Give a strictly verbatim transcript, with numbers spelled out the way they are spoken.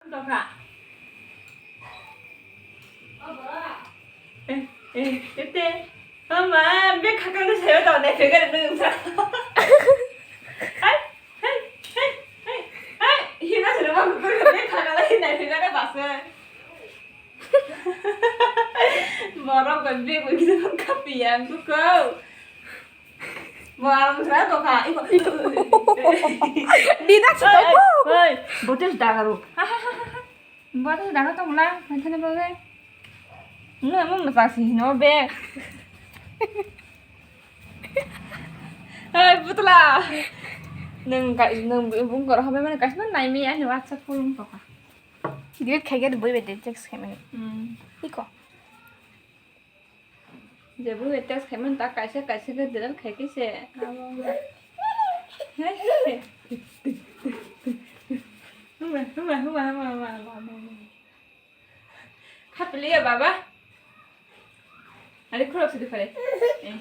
Tokha. Eh, eh, tete. Mama, be khakang de sayo to, ne fegare nung sa. Hai, hai, hai, hai, hai. Hina sero ba kukur be khakang de ne fegare basa. Borok bai bego kisa kapiya kuko. Borok sera tokha. Iko. Dina si tokha. Hei, botes dagaru. Botes daga tongla, maithane bobe. Nung emang masa si hino be. Hei, putla. Nung ka, nung bung kor habe mane kasma naimi ani WhatsApp phone tokha. Delete khai gari boi bede text khai mani. Hmm. Iko. Je boi bede text khai mani ta kaisa kaisa ke delete khai ke se. Huma, huma, huma, huma, huma, huma, huma. Khapili ya baba. Ari khulok sidi khare.